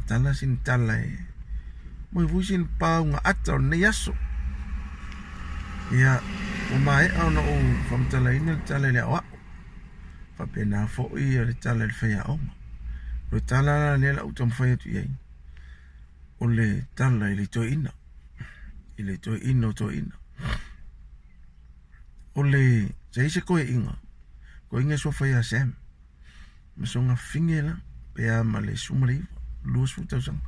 faamatala sina tala e moe foi sina pauga ata o lenei aso. Ia, ua maea ona ou faamatalaina le tala i le aoao. Faapena foi le tala i le faiaoga. O le tala la lea la ou taumafai atu i ai, o le tala i le toeaina, i le toeaina o toeaina. O le, sa i ai se toeaina, toeaina e suafa ia Sam, ma sona fine la, pe a ma le 19, 20 tausaga.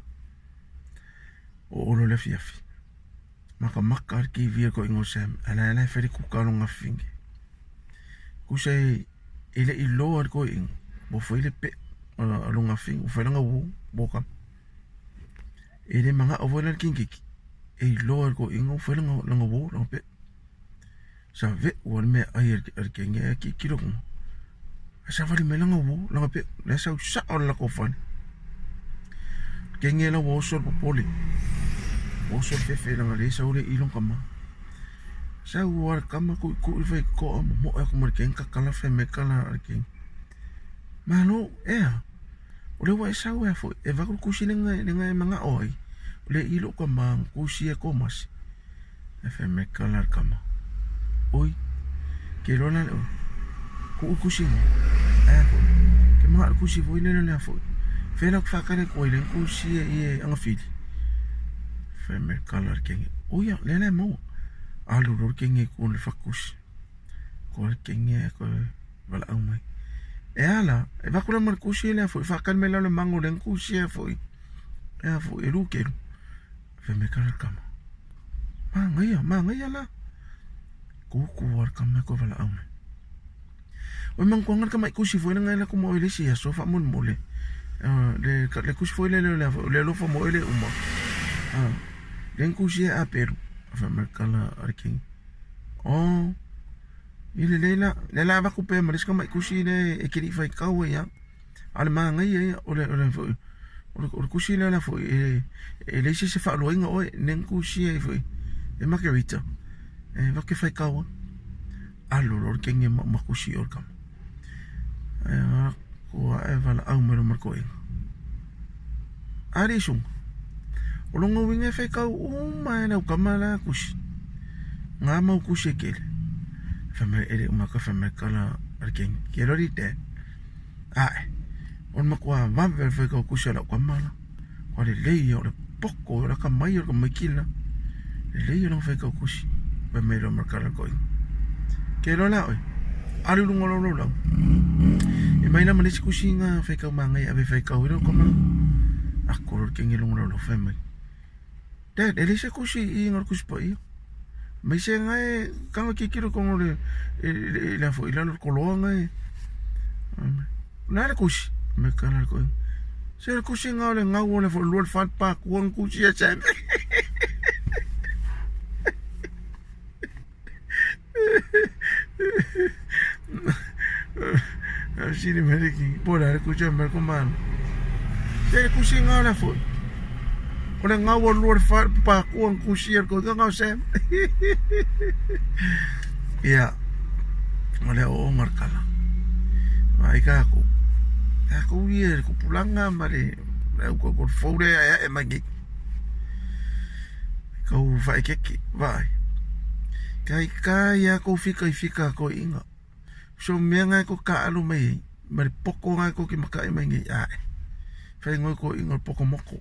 O olo le afiafi. Makamaka le TV a le toeaina o Sam, a la e la e fai le kuka a lona fine. Tusa e e le i loa le toeaina, ua fai le pea a lona fine, ua fai lana uo, ua kama. E le manao foi la le kinikiki, e iloa e le toeaina ua fai lana lana uo, lana pea. Sa ve'u a le meaai a le kenge ae tilotilo luga, ae savali mai lana uo, lana pea, lea sau sao le latou fale. Kenge la ua oso le popole, ua oso le fefe leaga lea e sau le i lona tama. Sau a le tama tuitui le faitotoa momoe atu ma le kenge tatala fai mai tala a le kenge. Malo, ea, o lea ua e sau ea foi, e avatu le tusi lea e manao ai, o lea e i lou tama na tusi e Komasi. Ae fai mai kala le kama. Oi, ke loa la le oi. Ku i kusi mo. Ae foi. Ke mga le kusi foi lele lea foi. Fela ku whakare ko i le kusi e i e angawhiri. Fai mai kala le kenge. Oi a, lele maua. Alu lo le kenge ku le whakusi. Ko le kenge ko walaau mai. E ala, e vakula ma le kusi lea foi. Whakare mai la le mango le kusi e foi. E a foi, e lukelu. Fai mai kala le kama. Māngaia, māngaia la. Kūkū a le kama e koe valaau mai. Oi mankuanga le kama i kusi foi lenga ela kuma oi le isi aso faamolemole. Le, le kusi foi le leo lea foi, le alofa mo le uma. Le kusi e apelu. Fai mai kala a le king. Oh, i le leila, le la vaku pe ma le isi kama i kusi le e kiri fai kau ia. A o le manaia ia, o le, o le, foi, o le, o le kusi lea la foi, e, e leai se isi e faaluaina oe, neng kusi ai foi, e Margarita, e vake fai kaua, alu loa le kenge ma, ma kusi o le kama. E, kua e valaau mai loa ma le toeaina. Ali suga, o lona uiga e fai kau uma e lau kama la kusi. Ngā mau kusi e kele. Fai mai, e le uma ka fai mai kala a le kenge. Ke rori te. Ae, o le matua vave o le whai kusi o lau kama la. Kua lelei ia o le poko o le akamai o le tamaiti la. Lelei ia lona whai kusi. Fai mai loa ma le kala koe. Ke loa la oe. Alu i luga o lou laulau. E mai la ma le isi kusi nga whai kau māngai ave whai kau i lau kama la. Ako loa le kenge i luga o lau laulau fai mai. Dad, e leai se kusi i nga kusi paia. Mai se nga e kanga kikilo kongo le e le afo i lalo le koloa nga e. La le kusi, me kala le koe. Se le kusi nga o le ngau o le fo lua le fa pa kuang kusi e se. Sini mai ki po la ku che mer ko man. Se ku si nga la fo. O le ngau o lua le fa pa ku ang ku si ko nga se. Ia. O le o ngar kala. Vai ka ku. Ka ku ia ku pulanga ma le ko ko fo le e mai ki. Kau whaekeke, vaai. Kai ka ia kou fika i fika ko inga. So mea ngai ko ka alu mai ei, ma le poko ngai ko ki maka'i mai nei ae. Whai ngoi ko inga poko moko.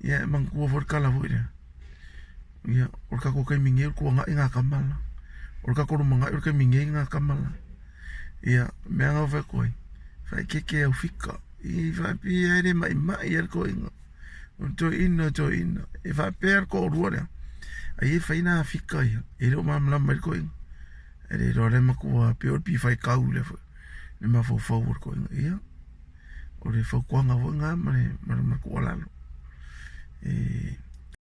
Ia e mangkua fo le kala foi lea. Ia, o le kako kai mingi o le kuanga'i ngā kamala. O le kako lumanga'i o le kai mingi ngā kamala. Ia, mea ngau whai koe. Whaekeke au fika. I whaipia e le mai mai e ko inga. O le toeaina, o le toeaina. E faapea le toalua lea, ai e fai nā fika ia, e le o malamalama ai le toeaina. E le iloa lea matua pei o le pifaikau lea foi, le mafaufau o le toeaina. Ia, o le fautuaga foi lena ma le, ma le tuualalo. E...